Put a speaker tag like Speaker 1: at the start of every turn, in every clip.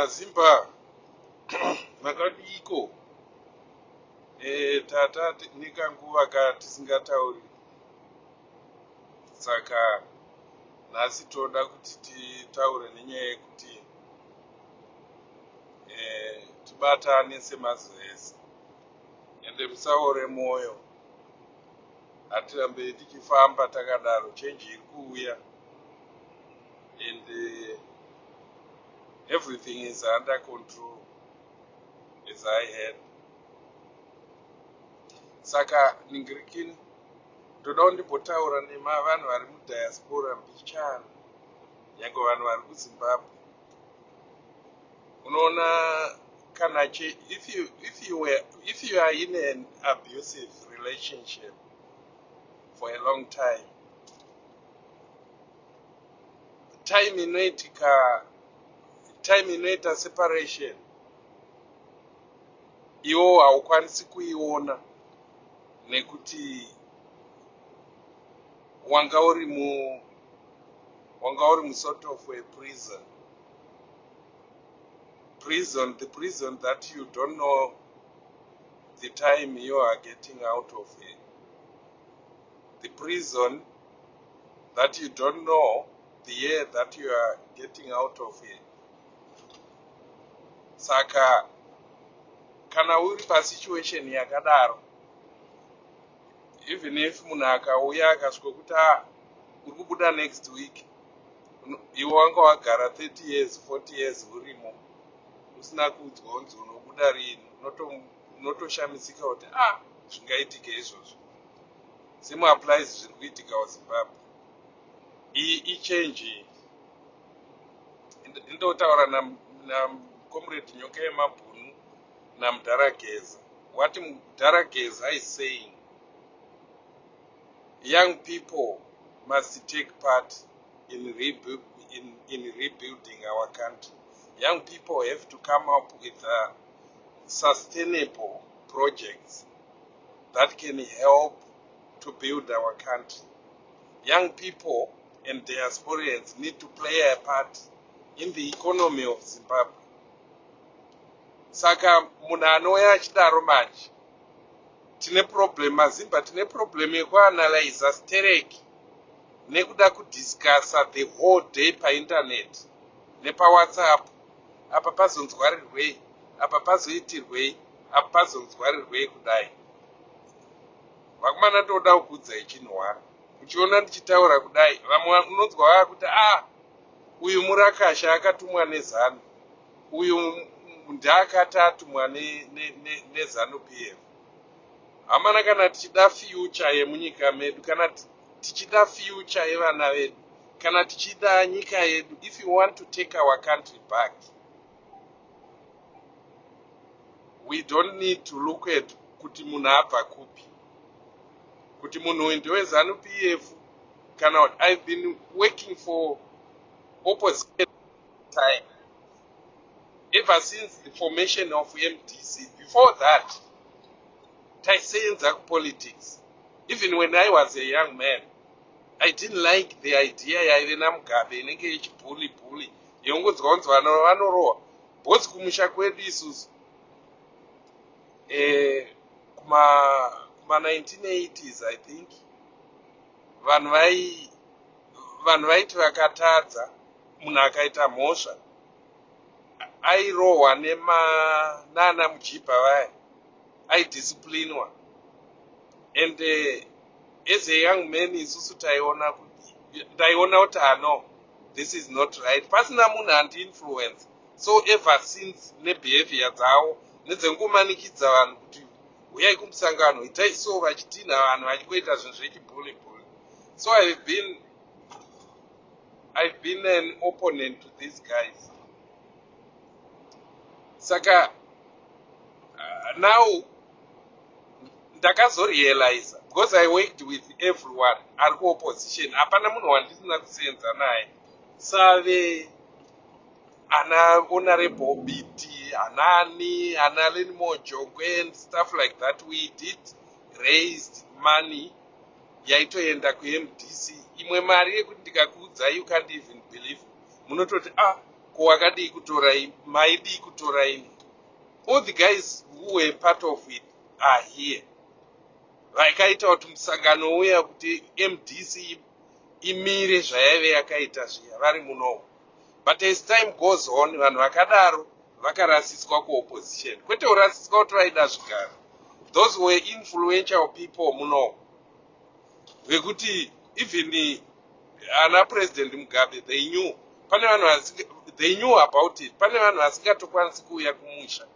Speaker 1: Mazimba makadiiko? Tata nekanguva katisingatauri, saka nhasi toda kuti titaure nenyaya yekuti tibatane semaZese, ende musaore mwoyo, hatirambei tichifamba takadaro. Change iri kuuya and everything is under control, as I heard. Saka ningirikini, ndoda kundimbotaura nemavanhu vari mudiaspora mbichana, nyange vanhu vari kuZimbabwe. Unoona kana if you are in an abusive relationship for a long time, time inoitika, time inoita separation, iwo haukwanisi kuiona nekuti wanga uri musort of a prison, the prison that you don't know the time you are getting out of it, the prison that you don't know the year that you are getting out of it. Saka kana uri pasituation yakadaro, even if munhu akauya akasvika kuti, "A, uri kubuda next week," iwe wanga wagara 30 years, 40 years urimo usina kuudzwa kunzi unobuda rini, unotoshamisika kuti, "A, ah, zvingaitike izvozvo?" Same applies zviri kuitika muZimbabwe. Iyi ichange. Indotaura nacomrade Nyoka Yemabhunu naMudhara Geza. What Mudhara Geza is saying, young people must take part in rebuilding our country. Young people have to come up with sustainable projects that can help to build our country. Young people and diasporians need to play a part in the economy of Zimbabwe. Saka munhu anouya achidaro, manje tine problem. Mazimba tine problem yekuanalyza stereki nekuda kudiscussa the whole day painternet nepaWhatsApp. Apa pazonzwarirwei? Apa pazoitirwei? Apa pazonzwarirwei? Kudai vakomana, ndoda kukuudzai chinhu wani. Uchiona ndichitaura kudai, vamwe unonzwa vava kuti, "A, ah, uyu murakasha, akatumwa neZANU, uyu ndeakati atumwa neZANU PF." Hamana, kana tichida future yemunyika medu, kana tichida future yevana vedu, kana tichida nyika yedu, if you want to take our country back, we don't need to look at kuti munhu abva kupi, kuti munhu uyu ndeweZANU PF kana kuti. I've been working for opposition time ever since the formation of MDC. Before that, taisenza kupolitics. Even when I was a young man, I didn't like the idea yaive naMugabe inenge ichibully bully, yeungonzwa kunzi vanhu vanorohwa, because kumusha kwedu isusu kuma 1980s, I think, vanhu vaiti vakatadza, munhu akaita mhosva, airohwa nana mujibha vaya, aidisciplinwa. And as a young man, isusu taiona, ndaiona kuti, ano, this is not right, pasina munhu andiinfluence. So ever since, nebehavior dzavo nedzengumanikidza vanhu kuti uyai kumusangano, itai so, vachitinha vanhu, vachingoita zvinhu zvechibully bully. So I've been an opponent to these guys. Saka now ndakazorealiza, because I worked with everyone ari kuopposition, hapana munhu wandisina kusenza naye, save ana Honorable Biti, anani ana Learnmore Jongwe and stuff like that. We did raised money yaitoenda kuMDC, imwe mari yekuti ndikakuudzai, you can't even believe. Munototi, "Ah, ko Ko wakadii kutora, maidii kutora ini? All the guys who were part of it are here, vakaita kuti musangano uya, kuti MDC imire zvayaive yakaita zviya, vari munomo. But as time goes on, vanhu vakadaro vakarasiswa kuopposition. Kwete kurasiswa kuti vaida zvigaro. Those were influential people munomo, vekuti even ana President Mugabe, they knew. Pane vanhu, they knew about it. Pane vanhu vasingatokwanisi kuuya kumusha,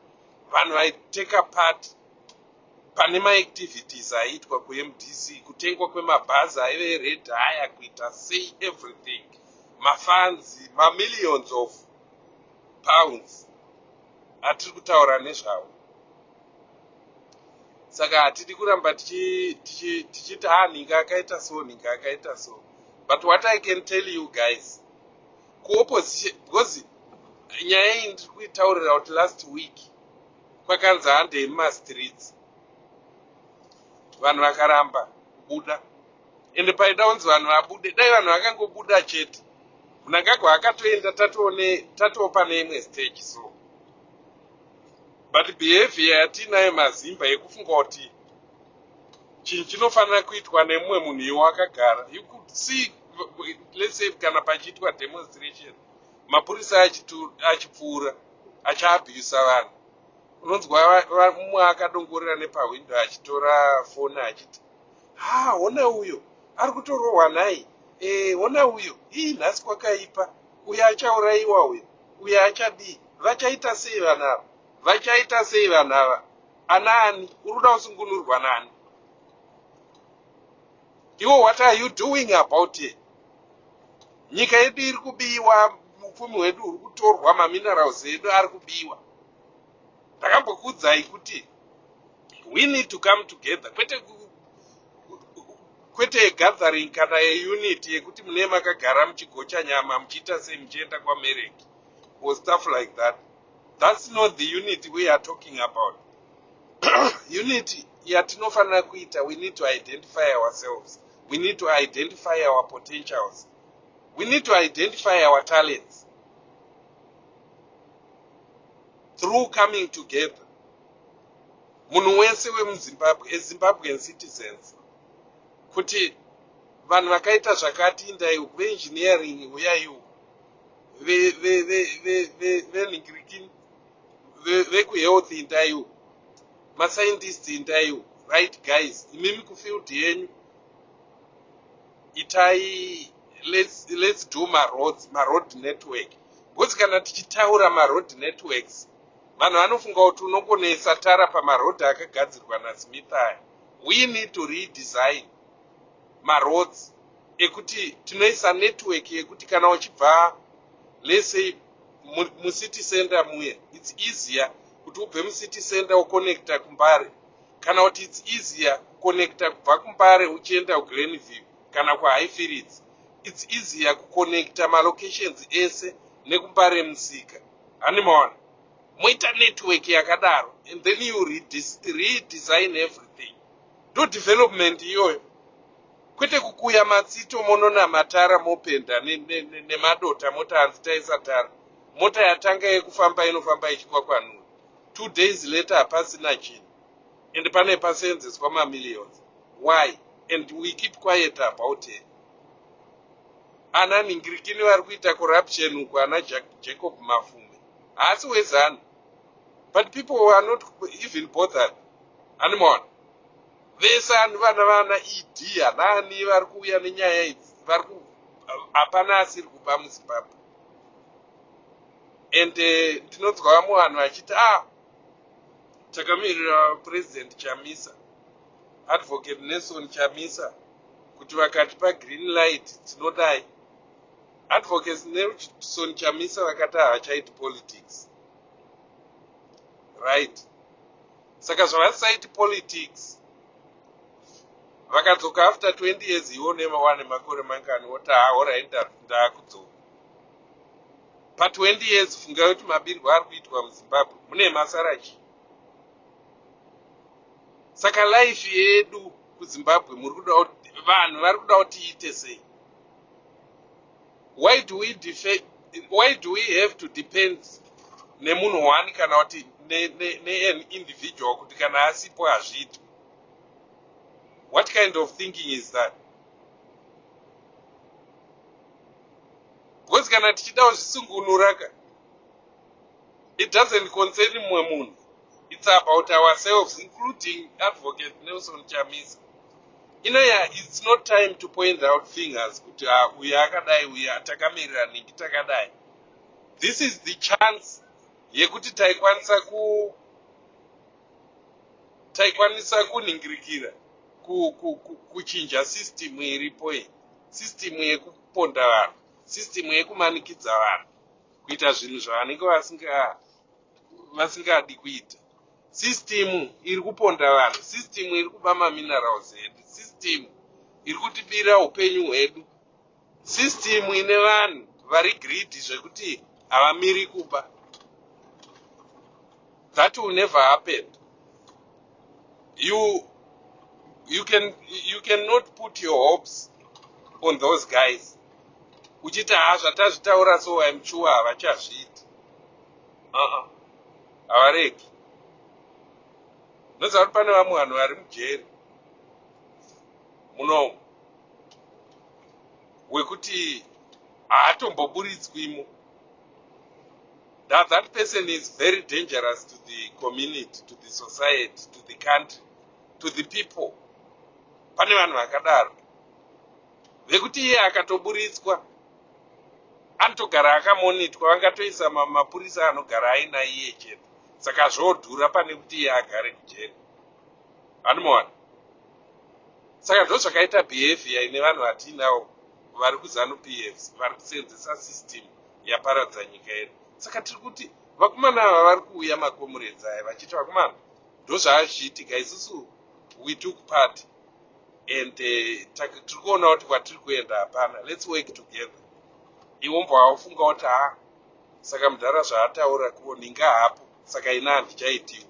Speaker 1: vanhu vaiteka part pane maactivities aiitwa kuMDC, kutengwa kwemabhazi aive red haya, kuita sei, everything, mafunds, mamillions of pounds atiri kutaura nezvavo. Saka hatidi kuramba tichiti ha, nhinga akaita so, nhinga akaita so. But what I can tell you guys kuopposition, because nyaya iyi ndiri kuitaurira kuti last week kwakanzi handei mumastreets, vanhu vakaramba kubuda. Ende paida kunzi vanhu vabude, dai vanhu vakangobuda chete, Mnangagwa akatoenda, tatoo pane imwe stage. So, but behavior yatiinayo maZimba yekufunga kuti chinhu chinofanira kuitwa nemumwe munhu iwo akagara, you could see, let's say kana pachiitwa demonstration, mapurisa achipfuura achiabhusa vanhu, unonzwa mumwe akadongorera nepahwindo achitora foni achiti, "Ha, hona uyo ari kutorohwa nhai. Hona uyo, ii, nhasi kwakaipa, uyo achaurayiwa, uyo, uyo achadii, vachaita sei vanhu ava, vachaita sei vanhu ava?" Anaani uri kuda kusungunurwa nani iwo? What are you doing about it? Nyika yedu iri kubiwa, upfumi hwedu huri kutorwa, maminerals edu ari kubiwa. Ndakambokuudzai kuti we need to come together, kwete gathering kana yeunity yekuti mune makagara muchigocha nyama, muchiita sei, muchienda kwaMereki or stuff like that. That's not the unity we are talking about. Unity yatinofanira kuita, we need to identify ourselves, we need to identify our potentials, we need to identify our talents through coming together, munhu wese wemuZimbabwe, eZimbabwean citizens, kuti vanhu vakaita zvakati, indai uku, veengineering uyai uku, venhingirikini, vekuhealth indai uku, mascientist indai uku. Right guys, imimi kufield yenyu itai. Let's do maroads, maroad network, because kana tichitaura maroad networks, vanhu vanofunga kuti unongonesa tara pamarodhi akagadzirwa naSmith aya. We need to redesign maroads ekuti tinoisa network yekuti kana uchibva, let's say, mucity center muye, it's easier kuti ubve mucity center uconnecta kuMbare, kana kuti it's easier kuconnecta kubva kuMbare uchienda kuGlenview kana kuHighfields. It's easier kuconnecta malocations ese nekuMbare musika. Handimaona moita network yakadaro, and then you redesign everything. Ndo development iyoyo, kwete kukuya matsito monona matara, mopenda nemadota, mota hanzi taisa tara. Mota yatanga yekufamba inofamba ichikwakwanura, 2 days later hapasina chinhu, and pane pasenzeswa mamillions. Why? And we keep quiet about it. Ana ningirikini vari kuita corruption uku, ana Jacob Mafume haasi weZANU, but people are not even bothered. Animona vese ani vana vana ED hanani vari kuuya nenyaya idzi, vari hapana asiri kuba muZimbabwe. And ndinonzwa vamwe vanhu vachiti, "Ah, takamirira President Chamisa, Advocate Nelson Chamisa, kuti vakatipa green light tinodai." Advocate Nelson Chamisa vakati havachaiti politics, right? Saka zvavasaiti politics, vakadzoka after 20 years, iwo wane makore mangani, woti, "Haorai, ndaakudzoka pa20 years." Fungai kuti mabirwo ari kuitwa muZimbabwe mune masara chii? Saka life yedu kuZimbabwe, muri kuda, vanhu vari kuda kuti iite sei? Why do we Why do we have to depend nemunhu one kana kuti nean individual, kuti kana asipo hazviitwi? What kind of thinking is that? Because kana tichida kuzvisungunura ka, it doesn't concern mumwe munhu. It's about ourselves, including Advocate Nelson Chamisa. Inoya, it's not time to point out fingers kuti, ah, uyu akadai, uyu takamirira ningi, takadai. This is the chance yekuti taikwanisa kunhingirikira kuchinja system iripo iyi, system yekuponda vanhu, system yekumanikidza vanhu kuita zvinhu zvavanenge vasingadi kuita, system iri kuponda vanhu, system iri kuba maminerals edu, system iri kutibira upenyu hwedu, system ine vanhu vari greedy zvekuti havamiri kuba. That will never happen. You cannot put your hopes on those guys uchiti, "Ha, zvatazvitaura, so I'm sure havachazviiti." Uh-uh. Havaregi. Noziva kuti pane vamwe vanhu vari mujeri munomu wekuti haatomboburitswimo. That person is very dangerous to the community, to the society, to the country, to the people. Pane vanhu vakadaro vekuti iye akatoburitswa anotogara akamonitwa, vangatoisa mapurisa anogara aina iye chete. Saka zvodhura pane kuti iye agare kujeri, anomawana. Saka ndo zvakaita behavior ine vanhu vatiinavo vari kuZANU PF, vari kusenzesa system yaparadza nyika yedu. Saka tiri kuti vakomana ava vari kuuya, macomrades aya, vachiti, "Vakomana, ndo zvaazvichiitika. Isusu we took part and tiri kuona kuti kwatiri kuenda hapana. Let's work together." Iwe mbwa wafunga kuti, "Ha, saka mudhara zvaataura kuoninga hapo, saka ina handichaitiwa."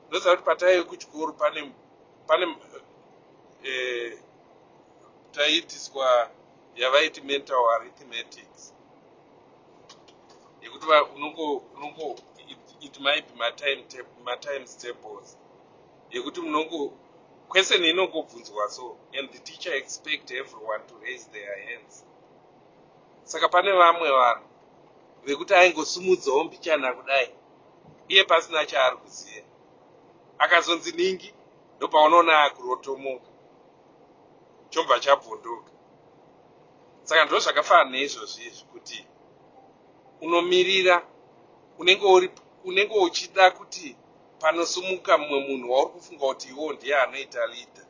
Speaker 1: Ndoziva kuti pataive kuchikoro pane taiitiswa yavaiti mental arithmetics, yekuti unongo it might be matimes tables, yekuti munongo question inongobvunzwa so, and the teacher expect everyone to raise their hands. Saka pane vamwe vanhu vekuti aingosumudzawo mbichana kudai, iye pasina chaari kuziva. Akazonzi ningi, ndopaunoona akurotomoka, chobva chabvondoka. Saka ndo zvakafanana neizvozvi izvi, kuti unomirira, unenge uchida kuti panosumuka mumwe munhu wauri kufunga kuti iwo ndiye anoita leader.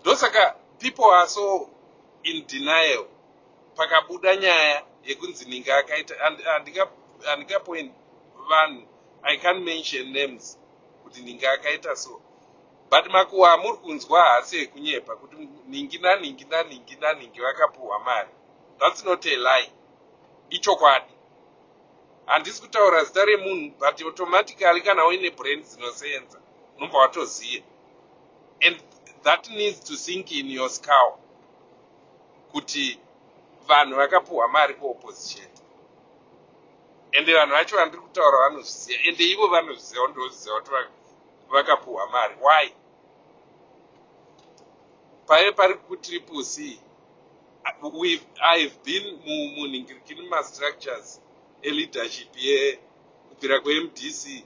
Speaker 1: Ndosaka people are so in denial. Pakabuda nyaya yekunzi ninga akaita, handingapoint vanhu, I can't mention names kuti ninga akaita so, but makuhwa amuri kunzwa haasi ekunyepa, kuti ningi naningi naningi naningi vakapuhwa mari. That's not a lie, ichokwadi. Handisi kutaura zita remunhu, but automatically kana uine brain dzinosenza unobva watoziva, and that needs to sink in your skull kuti vanhu vakapuhwa mari kuopposition. Ende vanhu vacho vandiri kutaura vanozviziva, ende ivo vanozviziva, ndozviziva kuti vakapuhwa mari. Why? Paive pari kuTriple C. I've been munhingirikini, mastructures eleadership yekubvira kweMDC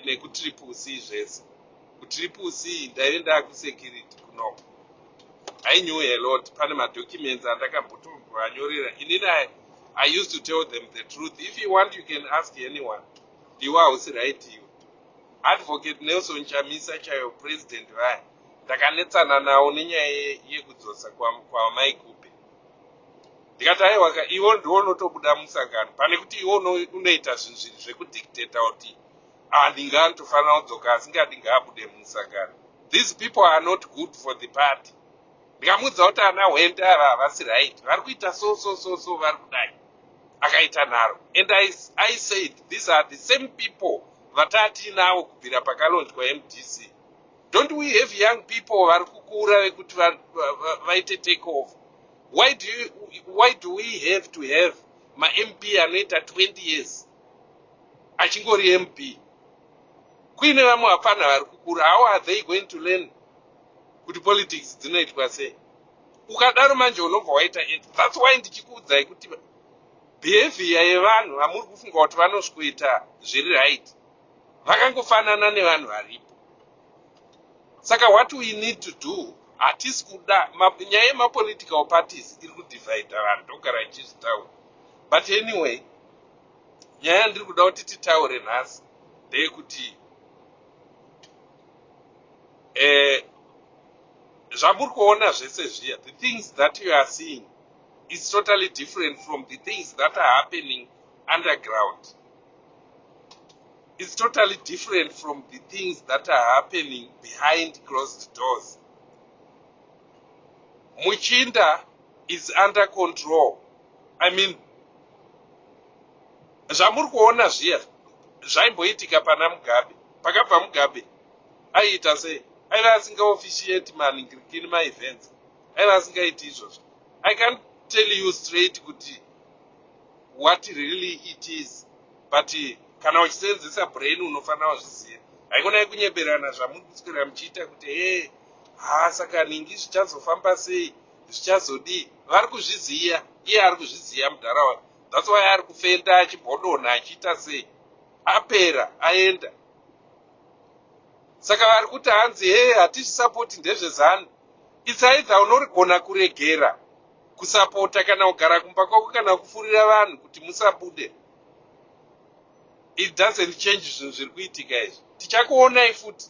Speaker 1: nekuTriple C zvese. KuTriple C ndaive ndaakusecurity kunoko. I knew a lot. Pane madocuments andakambotombanyorera inini. I used to tell them the truth. If you want, you can ask anyone. Iwe hausi right iwe. Advocate Nelson Chamisa chaiyo, president vaya, ndakanetsana nawo nenyaya yekudzosa kwamaikupe. Ndikati, "Aiwaka, iwo ndiwo unotobuda musangano pane kuti iwo unoita zvinhu zviri zvekudictata kuti handinga anotofanira kudzoka, asingadi ngaabude musangano. These people are not good for the party." Ndikamuudza kuti ana Hwende ava havasi right, vari kuita so so so so, vari kudai. Akaita nharo. And I said these are the same people vatatiinavo kubvira pakalaunchwa MDC. Don't we have young people vari kukura vekuti vaite take over? Why do we have to have maMP anoita 20 years achingori MP, kuine vamwe vapfana vari kukura? How are they going to learn kuti politics dzinoitwa sei? Ukadaro manje unobva waita. That's why ndichikuudzai kuti behavior yevanhu vamuri kufunga kuti vanosvikoita zviri right vakangofanana nevanhu varipo. Saka what we need to do, hatisi kuda nyaya yemapolitical parties iri kudivhaidha vanhu, ndogara ichizvitaura. But anyway, nyaya yandiri kuda kuti titaure nhasi ndeyekuti zvamuri kuona zvese zviya, the things that you are seeing is totally different from the things that are happening underground. It's totally different from the things that are happening behind closed doors. Muchinda is under control. I mean, zvamuri kuona zviya zvaimboitika pana Mugabe. Pakabva Mugabe aiita sei? Aiva asingaofficiate maningirikini maevents, aiva asingaiti izvozvo. I can't tell you straight kuti what really it is, but kana uchisenzesa brain unofanira wazviziva. Haikonai kunyeberana zvamuri kuswera muchiita kuti he ha, saka ningi zvichazofamba sei, zvichazodii? Vari kuzviziva, iye ari kuzviziva mudharaunda. That's why ari kufenda, achimbodonha, achiita sei. Apera, aenda. Saka vari kuti hanzi he, hatizvisapoti, ndezveZANU. It's either unorigona kuregera kusapota kana kugara kumba kwako kana kufurira vanhu kuti musabude. It doesn't change zvinhu zviri kuitika izvi. Tichakuonai futi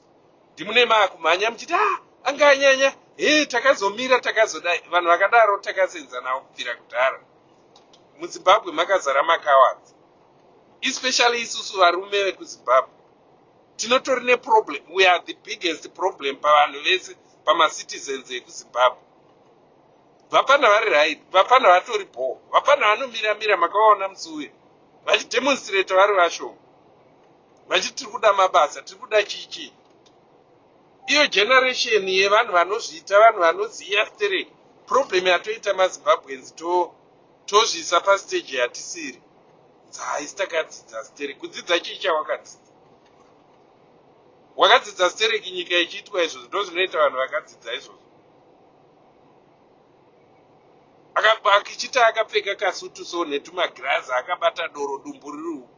Speaker 1: ndimune maakumhanya muchiti a ah, anga anyanya, he, takazomira, takazodai. Vanhu vakadaro takasenza navo kubvira kudhara. MuZimbabwe makazara macowards, especially isusu varume vekuZimbabwe tinotori neproblem. We are the biggest problem pavanhu vese, pamacitizens ekuZimbabwe. Vapana vari right, vapana vatori bo, vapana vanomiramira. Makavaona musi uyo vachidemonstrata vari vashoma, vachiti tiri kuda mabasa, tiri kuda chichi. Iyo generation yevanhu vanozviita, vanhu vanoziva sterek. Problem yatoita maZimbabweans, tozviisa pastage yatisiri. Dzaisi takadzidza sterek. Kudzidza chii chawakadzidza? Wakadzidza sterek nyika ichiitwa izvozvo? Ndo zvinoita vanhu vakadzidza izvozvo. Akichita akapfeka kasutu so netumagirazi, akabata doro, dumbu riri uku,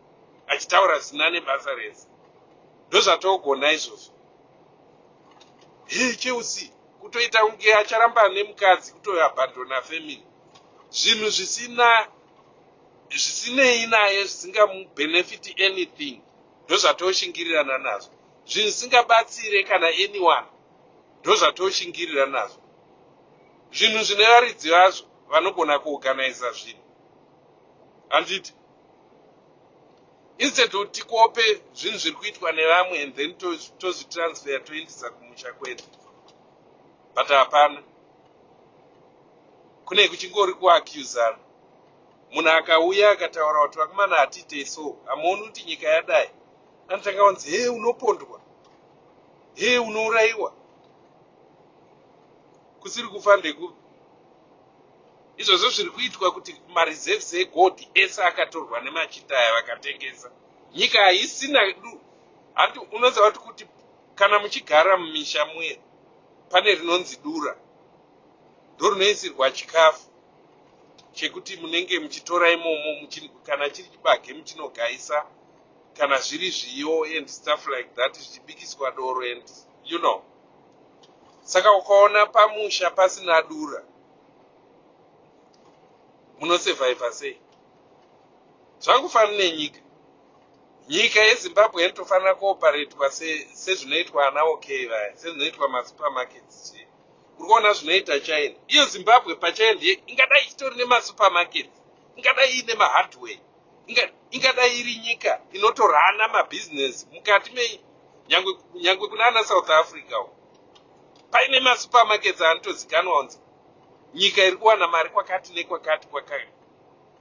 Speaker 1: achitaura zvisina nebasa rese. Ndozvatogona izvozvo. He, cheusi kutoita kunge acharamba nemukadzi, kutoabandona family, zvinhu zvisina zvisinei naye, zvisingamubenefiti anything. Ndozvatoshingirirana nazvo, zvinhu zvisingabatsire kana anyone. Ndozvatoshingirira nazvo, zvinhu zvine varidzi vazvo vanogona kuorganiza zvinhu, handiti? Instead kuti tikope zvinhu zviri kuitwa nevamwe and then tozvitransfer, toendesa kumusha kwedu. But hapana, kune kuchingori kuaccusana. Munhu akauya akataura kuti vakomana, hatiitei so, hamuoni kuti nyika yadai, anotanga kunzi he, unopondwa, he, unourayiwa. Kusiri kufa ndekupi? Izvozvo zviri kuitwa kuti mareserves egold ese akatorwa nemachinda aya, vakatengesa. Nyika haisina handi. Unoziva kuti kana muchigara mumisha muye, pane rinonzi dura, ndo rinoisirwa chikafu chekuti munenge muchitora imomo, kana chiri chibage muchinogaisa, kana zviri zviyo and stuff like that, zvichibikiswa doro and. Saka ukaona pamusha pasina dura, munosurvivha sei? Zvangufanira nenyika. Nyika yeZimbabwe inotofanira kuoperatwa sezvinoitwa ana OK vaya, sezvinoitwa masupermarkets chii. Uri kuona zvinoita China. Iyo Zimbabwe pachayo ndiye ingadai ichitori nemasupermarkets, ingadai iine mahardware, ingadai iri nyika inotorana mabhizinesi mukati mei. Nyangwe kuna ana South Africa uko paine masupermarkets anotozikanwa kunzi nyika iri kuwana mari kwakati nekwakati kwakati,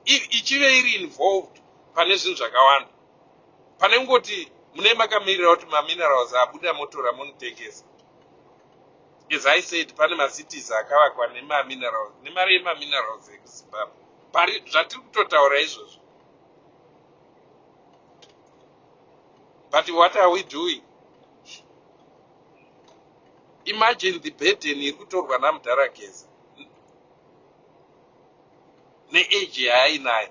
Speaker 1: ichive iri involved pane zvinhu zvakawanda, pane kungoti mune makamirira kuti maminerals abuda, motora, munotengesa. As I said, pane macities akavakwa nemaminerals, nemari yemaminerals ekuZimbabwe. Pari zvatiri kutotaura izvozvo. But what are we doing? Imagine the burden iri kutorwa naMudhara Geza neage yaainayo.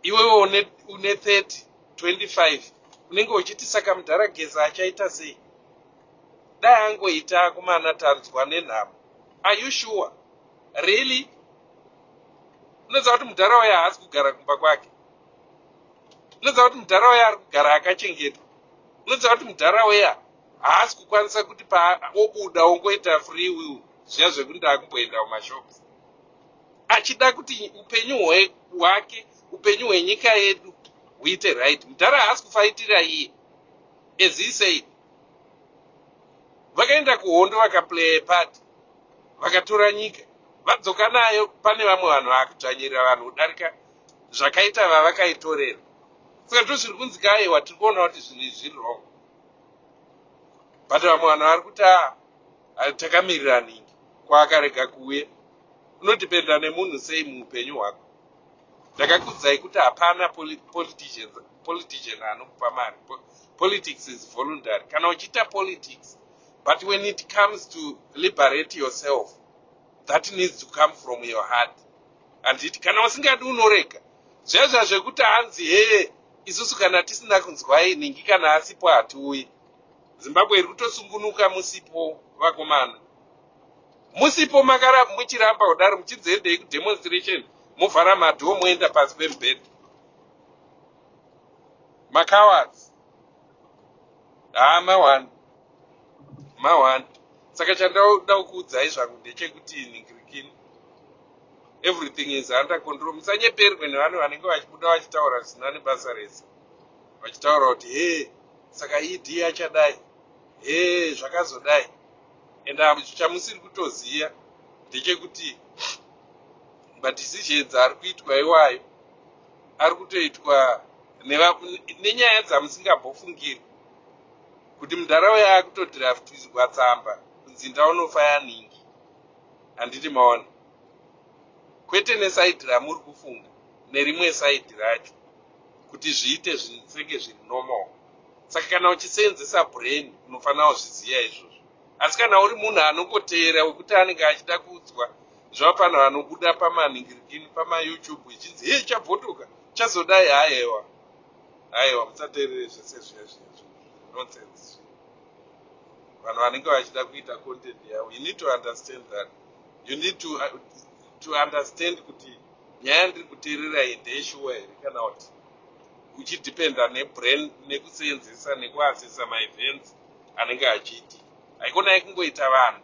Speaker 1: Iwewe une 30, 25, unenge uchiti saka Mudhara Geza achaita sei? Dai angoita akomana, tanzwa nenhamo. Are you sure? Really? Unoziva kuti mudhara uya haasi kugara kumba kwake. Unoziva kuti mudhara uya ari kugara akachengetwa. Unoziva kuti mudhara uya haasi kukwanisa kuti paobuda ongoita free will zviya zvekuti ndaakumboenda kumashops. Achida kuti upenyu hwake, upenyu hwenyika yedu huite right. Mudhara haasi kufaitira iye. As he said, vakaenda kuhondo, vakaplaya part, vakatora nyika, vadzoka nayo. Pane vamwe vanhu vaakudzvanyirira vanhu kudarika zvakaita vavakaitorera. Saka ndo zviri kunzi kaaiwa, tiri kuona kuti zvinhu izvi zviri wrong, but vamwe vanhu vari kuti a takamirira nhingi kwaakarega kuuya. Unodhipenda nemunhu sei muupenyu hwako. Ndakakudzai kuti hapana politician anokupa mari. Politics is voluntary kana uchiita politics, but when it comes to liberate yourself, that needs to come from your heart, handiti? Kana usingadi, unorega. Zviya zviya zvekuti hanzi hee, isusu kana tisina kunzwai nhingi, kana asipo hatiuyi. Zimbabwe iri kutosungunuka musipo, vakomana, musipo. Makara muchiramba kudaro, muchinzi kudemonstration, movhara madoor, moenda pasi pemubhedha. Macowards. Haa, ma1 ma1. Saka chandoda kukuudzai zvangu ndechekuti ningirikini, everything is under control. Musanyeperwe nevanhu vanenge vachibuda vachitaura zvisina nebasa rese, vachitaura kuti he, saka ED achadai, he, zvakazodai. And chamusiri kutoziva ndechekuti madecisions ari kuitwa iwayo ari kutoitwa nenyaya dzamusingambofungiri, kuti munharaunda yakutodraftirwa tsamba kunzi ndaunofaya nhingi, handiti maona? Kwete neside ramuri kufunga, nerimwe side racho, kuti zviite zvisenge zviri normal. Saka kana uchiseenzesa brain, unofanira kuzviziva izvozvo. Asi kana uri munhu anongoteera wekuti anenge achida kuudzwa zvava, panhu vanobuda pamanhingirikini, pamaYouTube, ichinzi he, chabvotoka, chazodai, haiwa, haiwa, musateerere zvese zviya zviya, nonsense. Vanhu vanenge vachida kuita content yavo. You need to understand that you need to understand kuti nyaya ndiri kuteerera iyi ndeyeshuwa here, kana kuti uchidhipenda nebrain, nekuseenzesa, nekuasesa maevents anenge achiitika. Haikonai kungoita vanhu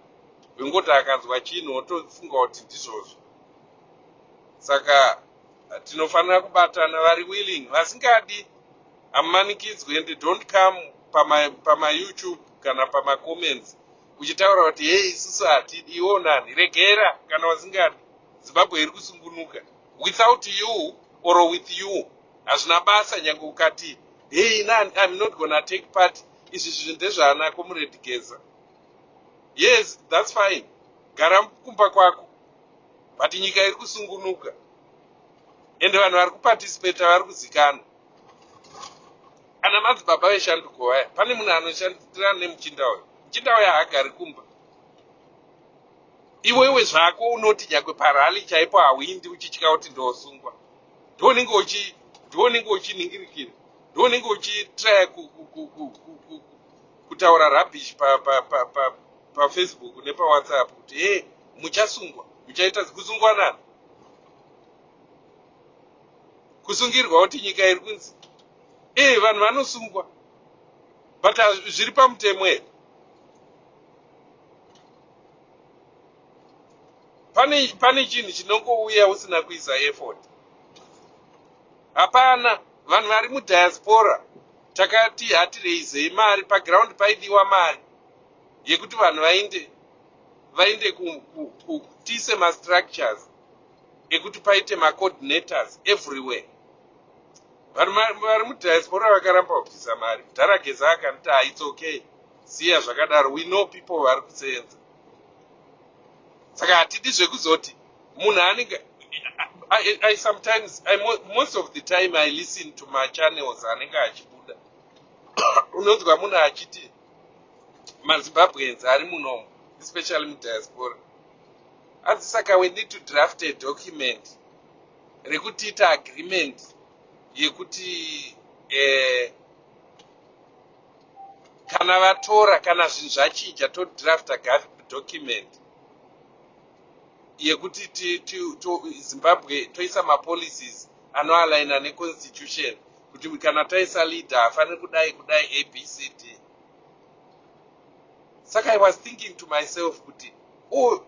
Speaker 1: wengoti akanzwa chinhu otofunga kuti ndizvozvo. Saka tinofanira kubatana, vari willing. Vasingadi hamumanikidzwi, and don't come pamaYouTube kana pamacomments uchitaura kuti hei, isusu hatidi. Iwo nani? Regera kana vasingadi. Zimbabwe iri kusungunuka without you or with you, hazvina basa. Nyange ukati hei, I'm not gonna take part, izvi zvinhu ndezvaana Comrade Geza, yes, that's fine, gara kumba kwako. But nyika iri kusungunuka, ende vanhu vari kuparticipata vari kuzikanwa. Ana madzibaba veshanduko vaya, pane munhu anoshandira nemuchinda uyu. Muchinda uyu haagari kumba. Iwewe zvako unoti nyangwe parally chaipo hauindi, uchitya kuti ndosungwa. Ndounenge uchinhingirikira, ndounenge uchitraya kutaura rubbish paFacebook nepaWhatsApp kuti he, muchasungwa, muchaita kusungwa nani? Kusungirwa kuti nyika iri kunzi e, vanhu vanosungwa, but zviri pamutemo here? Pane chinhu chinongouya usina kuisa effort? Hapana. Vanhu vari mudiaspora, takati hatireizei mari paground. Paidiwa mari yekuti vanhu vaende tiise mastructures ekuti paite macoordinators everywhere. Vanhu vari mudiaspora vakaramba kubvisa mari. Mudhara Geza akanditi, "Its okay." Siya zvakadaro. We know people vari kuseenza. Saka hatidi zvekuzoti munhu anenge I sometimes, most of the time I listen to machannels anenge achibuda. Unonzwa munhu achiti maZimbabweans ari munomu, especially mudiaspora, hanzi saka we need to draft a document rekutiita agreement yekuti kana vatora, kana zvinhu zvachinja, todrafta document yekuti Zimbabwe toisa mapolicies anoalaina neconstitution, kuti kana taisa leader haafaniri kudai kudai, ABCD. Saka I was thinking to myself kuti, oh,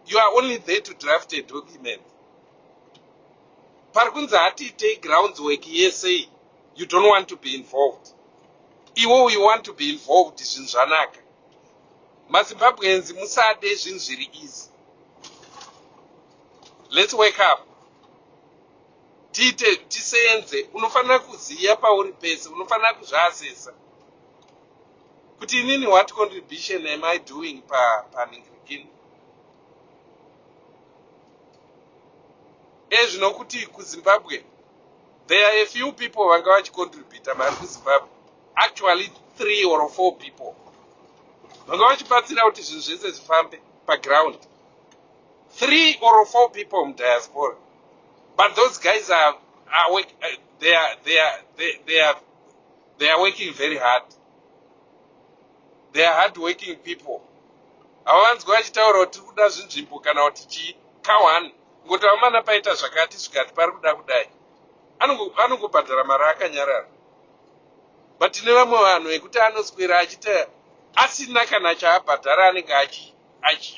Speaker 1: you are only there to draft a document. Pari kunzi hatiitei grounds work yesei, you don't want to be involved. Iwo you want to be involved zvinhu zvanaka. MaZimbabweans, musade zvinhu zviri easy. Let's wake up, tiite, tiseenze. Unofanira kuziva pauri pese, unofanira kuzviasesa kuti inini, what contribution am I doing paningirikini? Ezvino kuti kuZimbabwe there are a few people vanga vachicontributa mari kuZimbabwe, actually three or four people vanga vachibatsira kuti zvinhu zvese zvifambe paground, three or four people mudiaspora. But those guys are work, they, are, they, are, they, they, are, they are working very hard. They are hard working people. Havanzwi vachitaura kuti tiri kuda zvinzvimbo kana kuti chii. Ka1 ngoti vamana paita zvakati zvikati, pari kuda kudai, anongobhadhara mari akanyarara. But tine vamwe vanhu vekuti anoswera achita asina kana chaabhadhara, anenge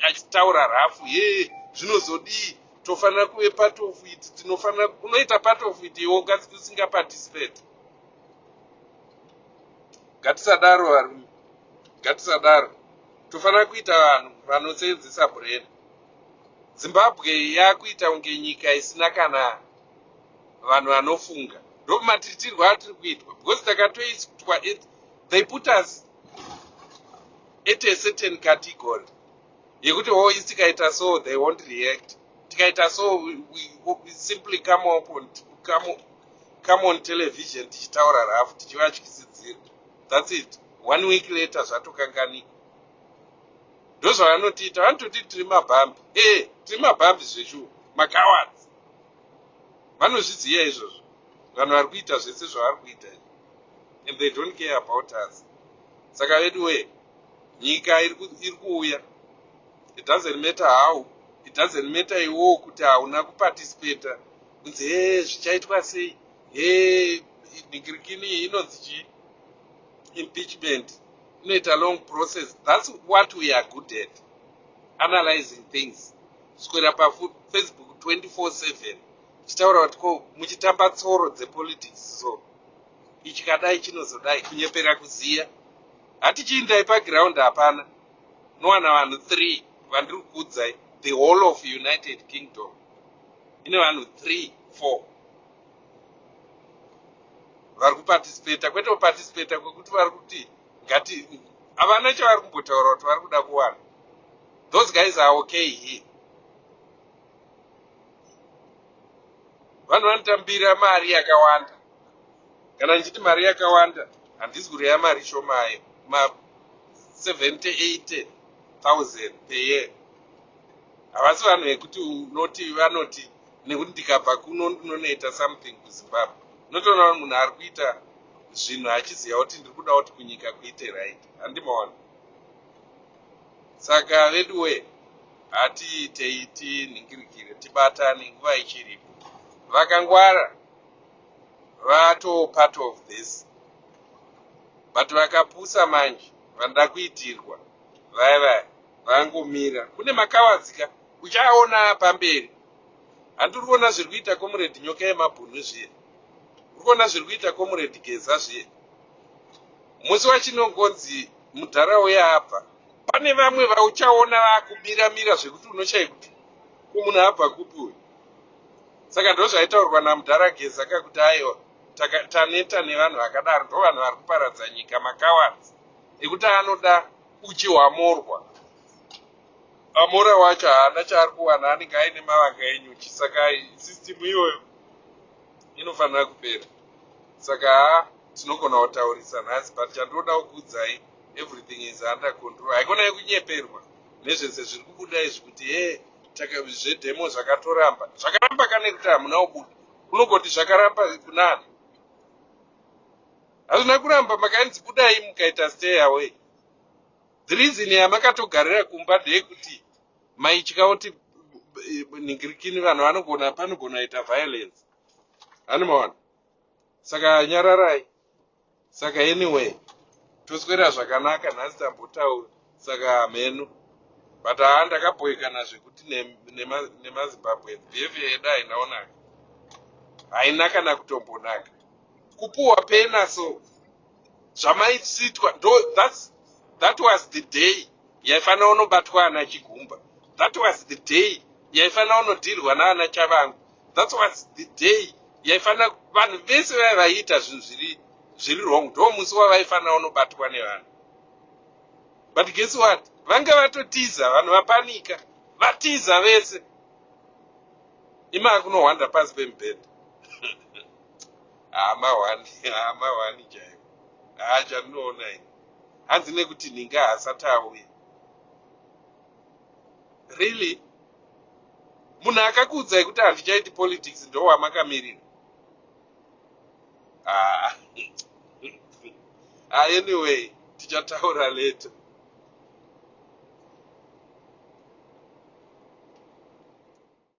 Speaker 1: achitaura rafu, ye zvinozodii, tofanira kuve part of it, tinofanira. Unoita part of it iwo usingaparticipate. Ngatisadaro, varume, ngatisadaro. Tofanira kuita vanhu vanoseenzesa brain. Zimbabwe yakuita kunge nyika isina kana vanhu vanofunga. Ndomatiritirwo atiri kuitwa, because takatoitwa, they put us at a certain category yekuti, oh, isi tikaita so, they won't react. Tikaita so, we simply come on television tichitaura rafu, tichivatyisidzira. That's it. One week later zvatokanganikwa. Ndozvavanotiita. Vanototi tiri mabhambi. E, tiri mabhambi zveshuwa, macowards. Vanozviziva izvozvo vanhu vari kuita zvese zvavari kuita, and they don't care about us. Saka vedu we, nyika iri kuuya. It doesn't matter how, it doesn't matter iwowo kuti hauna kuparticipata, kunzi he zvichaitwa sei, he ningirikini inonzi chii, impeachment inoita long process. That's what we are good at, analyzing things. Swera paFacebook 24/7 chitaura kuti ko muchitamba tsoro dzepolitics, so ichikadai chinozodai, kunyepera kuziya. Hatichiindai paground, hapana. Nowana vanhu 3 vandiri kukuudzai. The whole of United Kingdom ine vanhu 3, 4 vari kuparticipata, kwete kuparticipata kwekuti vari kuti ngati. Havana chavari kumbotaura kuti vari kuda kuwana. Those guys are okay here. Vanhu vanotambira mari yakawanda. Kana ndichiti mari yakawanda, handisi kureva mari shomayo, ma 70 80 thousand per year. Havasi vanhu vekuti unoti vanoti nekuti ndikabva kuno ndinonoita something kuZimbabwe. Unotoona munhu ari kuita zvinhu achiziva kuti ndiri kuda kuti kunyika kuite right. Handimaona. Saka veduwe, hatiitei, tinhingirikire, tibatane nguva ichiripo. Vakangwara vato part of this, but vakapusa manje, vanoda kuitirwa vaya vaya vangomira. Kune macowards ka, uchaona pamberi. Handiri kuona zviri kuita Comrade Nyoka Yemabhunu zviye, uri kuona zviri kuita Comrade Geza zviye. Musi wachinongonzi mudhara uya abva, pane vamwe vauchaona vakumiramira zvekuti unoshaya kuti kumunhu abva kupi uyu. Saka ndo zvaitaurwa namudhara Geza kakuti aiwa, taneta nevanhu vakadaro, ndo vanhu vari kuparadza nyika, macowards. Ekuti anoda uchi hwamorwa. Amora wacho haana chaari kuwana, anenge aine mavanga enyuchi. Saka system iyoyo inofanira kupera. Saka haa, tinogona kutaurisa nhasi, but chandoda kukuudzai, everything is under control. Haikona yekunyeperwa nezvese zviri kubuda izvi kuti he, zvedemo zvakatoramba. Zvakaramba kane kuti hamuna kubuda. Unogoti zvakaramba kunani? Hazvina kuramba. Makainzi budai, mukaita stay away. The reason yamakatogarira kumba ndeyekuti maitya kuti ningirikini vanhu vanogona, panogona kuita violence, animaona. Saka nyararai. Saka anyway, toswera zvakanaka. Nhasi tambotaura, saka hameno, but haa, ndakabhoikana zvekuti nemaZimbabwe behavior yedu haina kunaka, haina kana kutombonaka. Kupuhwa pena so zvamaisitwa ndo that was the day yaifanira unobatwa ana Chigumba. That was the day yaifanira unodhirwa naana Chavangu. That was the day yaifanira vanhu vese vaya vaiita zvinhu zviri wrong, ndo musi wavaifanira unobatwa nevanhu. But guess what? Vanga vatotiza, vanhu vapanika, vatiza vese. Imaa kunohwanda pasi pemubhedha. Hamahwani, hamahwani chaivo. Haa, chandinoona ini, hanzi nekuti nhinga haasati auya. Really, munhu akakuudzai kuti handichaiti politics ndo wamakamirira? Ah. Ah, anyway, tichataura later.